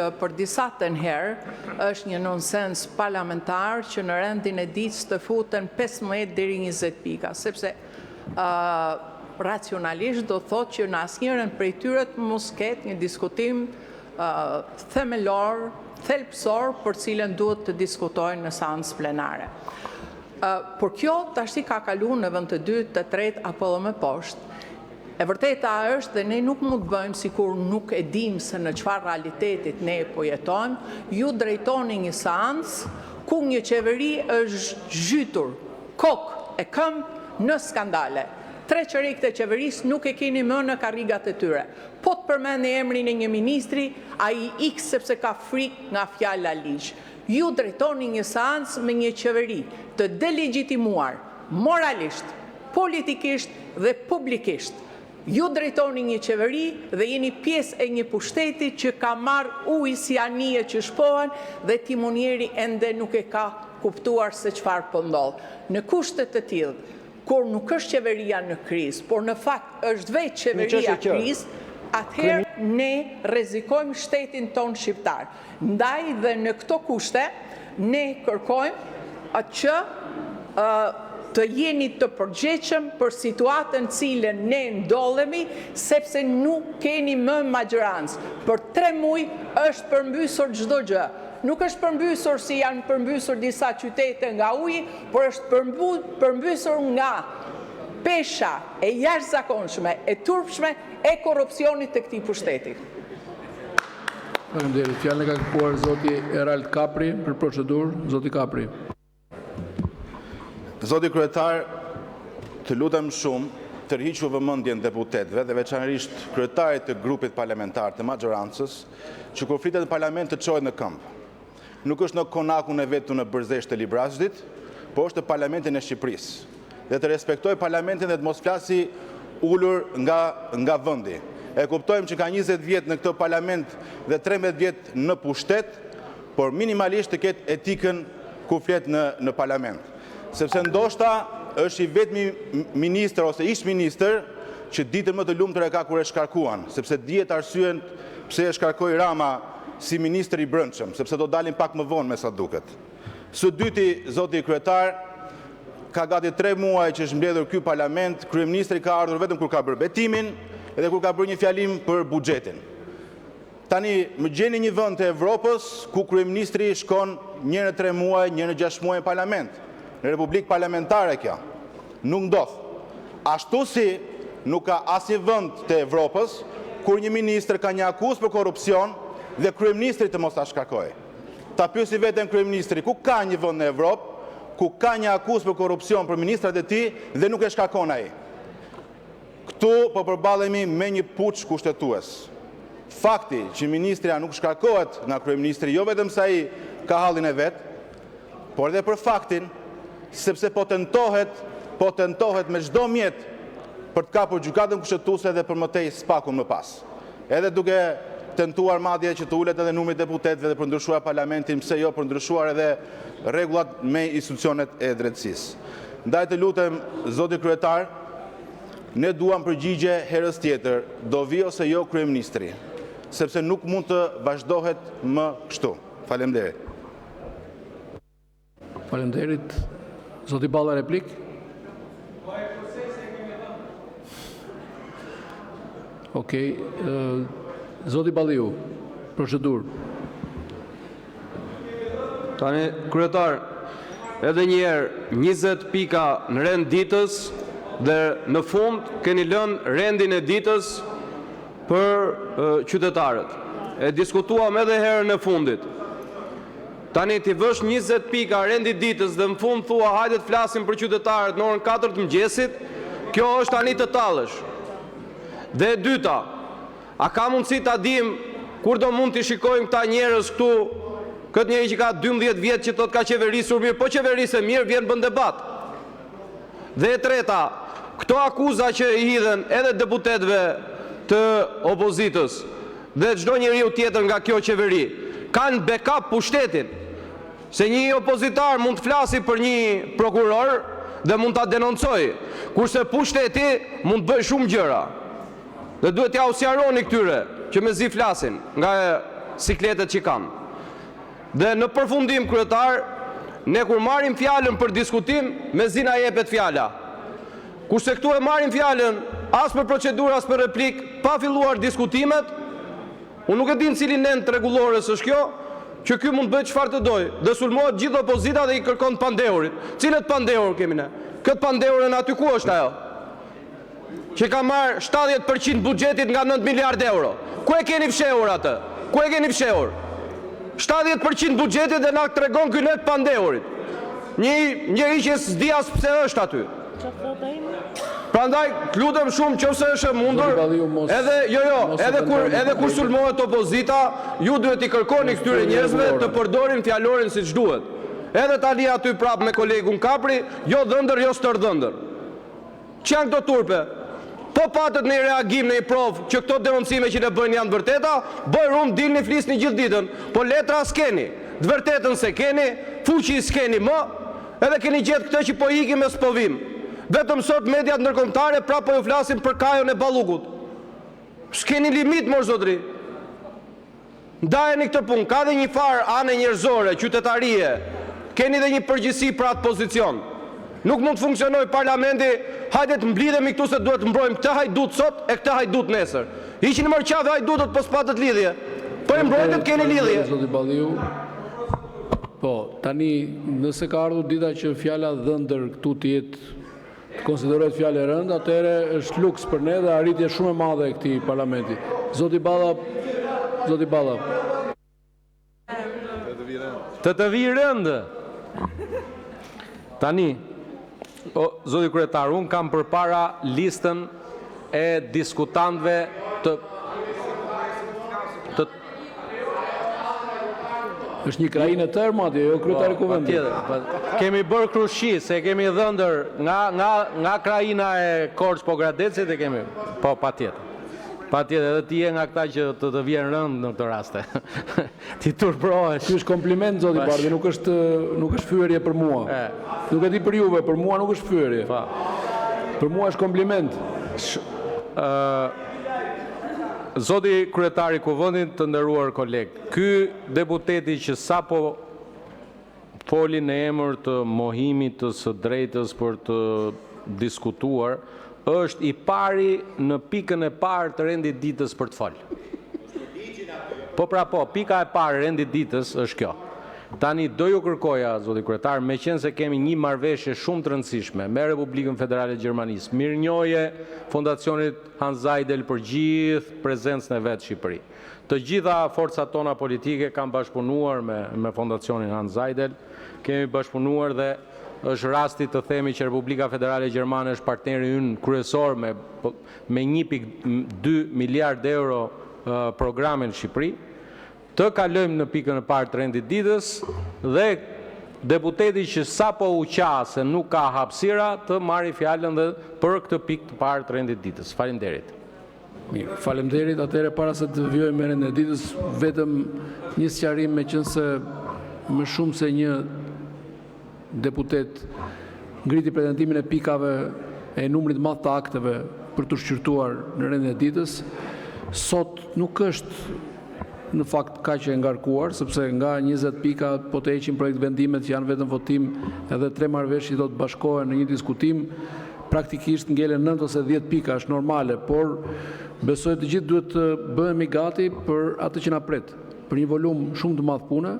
Për disatën herë është një nonsens parlamentar që në rendin e ditës të futen 15 deri 20 pika, sepse racionalisht do të thotë që në asnjërën prej tyre të mos ketë një diskutim themelor, thelbësor, për të cilën duhet të diskutojnë në seancë plenare. Por kjo tashti ka kaluar në vend të dytë, të tretë apo edhe më poshtë. E vërteta është dhe ne nuk mund të bëjmë sikur nuk e dimë se në çfarë realiteti ne po jetojmë. Ju drejtoni një seancë ku një qeveri është zhytur kokë e këmbë në skandale. Treçerekun e qeverisë nuk e keni më në karriget e tyre. Po të përmendni emrin e një ministri, ai ikën sepse ka frikë nga fjala “ligj”. Ju drejtoni një seancë me një qeveri të delegjitimuar moralisht, politikisht dhe publikisht. Ju drejtoni një qeveri dhe jeni pjesë e një pushteti që ka marrë ujë si anijet që shpohen dhe timonieri ende nuk e ka kuptuar se çfarë po ndodh. Në kushte të tilla, kur nuk është qeveria në krizë, por në fakt është vetë qeveria krizë, atëherë ne rrezikojmë shtetin tonë shqiptar. Ndaj dhe në këto kushte ne kërkojmë që të jeni të përgjegjshëm për situatën në të cilën ne ndodhemi, sepse nuk keni më mazhorancë. Për tre muaj është përmbysur çdo gjë. Nuk është përmbysur si janë përmbysur disa qytete nga uji, por është përmbysur nga pesha e jashtëzakonshme, e turpshme e korrupsionit të këtij pushteti. Faleminderit! Fjalën e ka kërkuar zoti Erald Kapri për procedurë. Zoti Kapri. Zoti Kryetar, të lutem shumë, tërhiqu vëmendjen deputetëve dhe veçanërisht kryetarit të grupit parlamentar të mazhorancës, që kur flitet në Parlament të çohet në këmbë. Nuk është në konakun e vet këtu në Bërzheshtë të Librazhdit, por është në Parlamentin e Shqipërisë. Dhe të respektojë Parlamentin dhe të mos flasë ulur nga vendi. E kuptojmë që ka 20 vjet në këtë Parlament dhe 13 vjet në pushtet, por minimalisht të ketë etikën kur flet në Parlament. Sepse ndoshta është i vetmi ministër ose ish-ministër që ditën më të lumtur e ka kur e shkarkuan, sepse dihet arsyeja pse e shkarkoi Rama si ministër i Brendshëm, sepse do të dalin pak më vonë, me sa duket. Së dyti, zoti Kryetar, ka gati 3 muaj që është mbledhur ky Parlament, Kryeministri ka ardhur vetëm kur ka bërë betimin dhe kur ka bërë një fjalim për buxhetin. Tani, më gjeni një vend të Europës ku Kryeministri shkon një herë në 3 muaj, një herë në 6 muaj në Parlament. Në republikë parlamentare kjo. Nuk ndodh. Ashtu si nuk ka asnjë vend të Europës ku një ministër ka një akuzë për korrupsion dhe Kryeministri të mos e shkarkojë. Ta pyesë veten Kryeministri: ku ka një vend në Europë ku ka një akuzë për korrupsion për ministrat e tij dhe nuk e shkarkon ai?! Këtu po përballemi me një puç kushtetues. Fakti që ministrja nuk shkarkohet nga Kryeministri, jo vetëm se ai ka hallin e vet, por edhe për faktin se po tentohet, po tentohet me çdo mjet për të kapur Gjykatën Kushtetuese dhe për më tej SPAK-un më pas, edhe duke tentuar madje që të ulet edhe numri i deputetëve dhe për të ndryshuar Parlamentin, pse jo, për të ndryshuar edhe rregullat me institucionet e drejtësisë. Ndaj, të lutem, zoti Kryetar, ne duam përgjigje herës tjetër: do të vijë ose jo Kryeministri, sepse nuk mund të vazhdohet më kështu. Faleminderit! Faleminderit! Zoti Balla, replikë? Zoti Balliu, procedurë. Tani, Kryetar, edhe një herë, 20 pika në rend dite dhe në fund keni lënë rendin e ditës për qytetarët. E diskutuam edhe herën e fundit. Tani, t'i vësh 20 pika rendit të ditës dhe në fund të thuash: ejani të flasim për qytetarët në orën 4 të mëngjesit, kjo është tani të tallesh. Dhe e dyta, a ka mundësi ta dimë kur do mund t'i shikojmë këta njerëz këtu, këtë njeri që ka 12 vjet që thotë se ka qeverisur mirë? Po qeverise mirë, vjen bën debat. Dhe e treta, këto akuza që u hidhen edhe deputetëve të opozitës, edhe çdo njeriu tjetër nga kjo qeveri, kanë backup pushtetin, se një opozitar mund të flasë për një prokuror dhe mund ta denoncojë, kurse pushteti mund të bëjë shumë gjëra. Dhe duhet t'jua sqaroni këtyre, që mezi flasin nga... Sikletet që kanë. Dhe në përfundim, Kryetar, ne kur marrim fjalën për diskutim, mezi na jepet fjala. Kurse këtu e marrim fjalën as për procedurë, as për replikë, pa filluar diskutimet. Unë nuk e di në cilin nen të Rregullores është kjo, që ky mund të bëjë çfarë të dojë dhe sulmohet gjithë opozita dhe i kërkon të pandehurit. Cilët të pandehur kemi ne? Këtë të pandehurën aty ku është ajo? Që ka marrë 70% buxhetit nga 9 miliardë euro. Ku e keni fshehur atë? Ku e keni fshehur? 70% buxhetit dhe na tregon ky ne të pandehurit. Një njeri që s'di as pse është aty. Prandaj, të lutem shumë, nëse është e mundur, edhe jo jo, edhe kur edhe kur sulmohet opozita, ju duhet t'i kërkoni këtyre njerëzve të përdorin fjalorin siç duhet. Edhe tani aty prapë me kolegun Kapri, jo dhëndër, jo stërdhëndër. Ç'janë këto turpe? Po patët një reagim, një provë që këto denoncime që ne bëjnë janë të vërteta, bujrum dilni flisni gjithë ditën, po letra s'keni, të vërtetën s'e keni, fuqi s'keni më, edhe keni gjetë këtë që po ikim e s'po vijmë. Vetëm sot mediat ndërkombëtare prapë po ju flasin për Kajon e Ballukut. S'keni limit, mor zotëri. Ndajeni këtë punë, ka dhe një farë ane njerëzore, qytetarie, keni dhe një përgjegjësi për atë pozicion. Nuk mund të funksionojë parlamenti, hajde të mblidhemi këtu se duhet të mbrojmë këtë hajdut sot e këtë hajdut nesër. Hiqini mor qafe hajdutët po s'patët lidhje. Po i mbrojtët keni lidhje. Zoti Balliu. Po, tani nëse ka ardhur dita që fjala dhëndër këtu të jetë të konsiderohet fjalë e rëndë, atëherë është luks për ne dhe arritje shumë e madhe e këtij parlamenti. Zoti Balla, zoti Balla. Të të vijë rëndë. Tani, o, zoti kryetar, unë kam përpara listën e diskutantëve të të Është një krahinë e tërë madje, jo kryetari i Po, kuvendit. patjetër, Kemi bërë krushqi, se kemi dhëndër nga nga nga krahina e Korçë Pogradecit e kemi. Po, patjetër. Patjetër, edhe ti je nga këta që të të vjen rëndë në këto raste. ti turprohesh. Ky është kompliment zoti Bardhi, nuk është nuk është fyerje për mua. E. Nuk e di për juve, për mua nuk është fyerje. Po. Për mua është kompliment. Zoti kryetar i Kuvendit, të nderuar kolegë, ky deputeti që sapo foli në emër të mohimit të së drejtës për të diskutuar, është i pari në pikën e parë të rendit ditës për të fol. Po pra po, pika e parë e rendit ditës është kjo. Tani do ju kërkoja, zoti kryetar, meqense kemi një marrëveshje shumë të rëndësishme me Republikën Federale të Gjermanisë, mirënjohje Fondacionit Hanns Seidel për gjithë prezencën e vet në Shqipëri. Të gjitha forcat tona politike kanë bashkëpunuar me me Fondacionin Hanns Seidel, kemi bashkëpunuar dhe është rasti të themi që Republika Federale Gjermane është partneri ynë kryesor me me 1.2 miliard euro programe në Shqipëri. Të kalojmë në pikën e parë të rendit ditës dhe deputeti që sapo u qa se nuk ka hapësira të marrë fjalën dhe për këtë pikë të parë të rendit ditës. Faleminderit. Mirë, faleminderit. Atëherë para se të vijojmë me rendin e ditës, vetëm një sqarim meqense më shumë se një deputet ngriti pretendimin e pikave e numrit të madh të akteve për t'u shqyrtuar në rendin e ditës. Sot nuk është në fakt kaq e ngarkuar, sepse nga 20 pika, po të heqim projektvendimet që janë vetëm votim, edhe tre marrëveshje do të bashkohen në një diskutim, praktikisht ngelen 9 ose 10 pika, është normale, por besoj të gjithë duhet të bëhemi gati për atë që na pret, për një volum shumë të madh pune,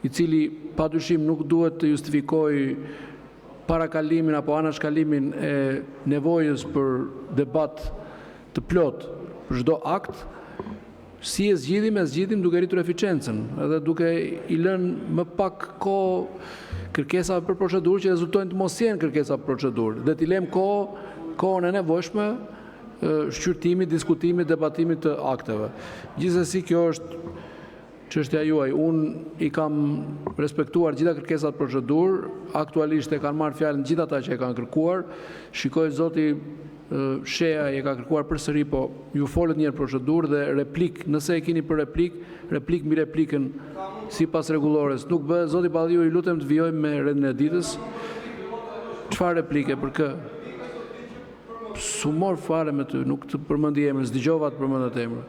i cili pa dyshim nuk duhet të justifikojë parakalimin apo anashkalimin e nevojës për debat të plotë për çdo akt. Si e zgjidhim? E zgjidhim duke rritur eficiencën dhe duke i lënë më pak kohë kërkesave për procedurë që rezultojnë të mos jenë kërkesa për procedurë dhe t'i lëmë kohë kohën e nevojshme shqyrtimit, diskutimit, debatimit të akteve. Gjithsesi, kjo është çështja juaj. Unë i kam respektuar të gjitha kërkesat për procedurë, aktualisht e kanë marrë fjalën të gjithë ata që e kanë kërkuar. Shikoj zoti Shehaj e ka kërkuar përsëri, po ju folët një herë për procedurë dhe replikë, nëse e keni për replikë, replikë mbi replikën sipas Rregullores nuk bëhet. Zoti Balliu, ju lutem të vijojmë me rendin e ditës. Çfarë replike, për kë? S'u mor fare me ty, nuk të përmendi emrin, s'dëgjova të përmendet emri.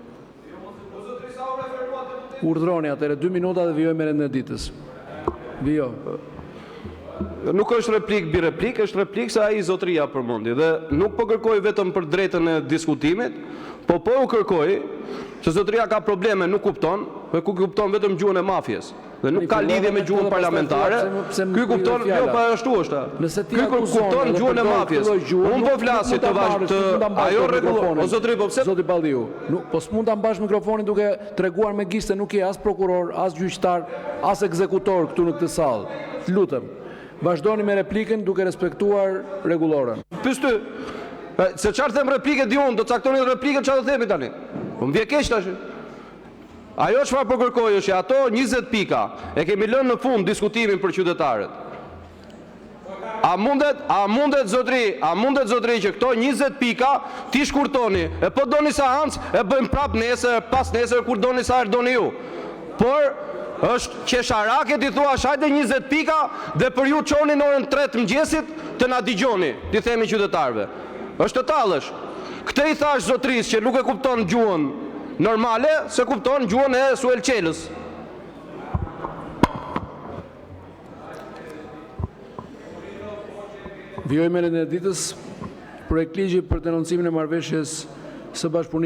Urdhëroni, atëherë, 2 minuta dhe vijojmë me rendin e ditës. Vijo. Nuk është replikë mbi replikë, është replikë se ai zotëria përmendi dhe nuk po kërkoj vetëm për të drejtën e diskutimit, por po ju kërkoj, se zotëria ka probleme, nuk kupton, dhe ky kupton vetëm gjuhën e mafies dhe nuk ka lidhje me gjuhën parlamentare. Ky kupton, jo, po ashtu është. Ky kupton gjuhën e mafies. Unë po flas të të ajo rregullore. O zotëri, po pse? Zoti Balliu, nuk po s'mund ta mbash mikrofonin duke treguar me gisht se nuk je as prokuror, as gjyqtar, as ekzekutor këtu në këtë sallë. Të lutem, vazhdoni me replikën duke respektuar Rregulloren. Pyes ty. Se çfarë them replikë di unë, do të caktoni replikën çfarë do themi tani. Po më vjen keq tash. Ajo çfarë po kërkoj është që ato 20 pika e kemi lënë në fund diskutimin për qytetarët. A mundet, a mundet zotëri, a mundet zotëri që këto 20 pika t'i shkurtoni? E po doni seancë, e bëjmë prapë nesër, pasnesër, kur doni sa herë doni ju. Por është qesharake t'i thuash hajde 20 pika dhe për ju çoni në orën 3 të mëngjesit të na dëgjoni, t'i themi qytetarëve. Është të tallesh. Këtë i thashë zotërisë që nuk e kupton gjuhën normale, se kupton gjuhën e Suel Çelës. Vijojmë me rendin e ditës. Projektligji “Për denoncimin e marrëveshjes së bashkëpunimit.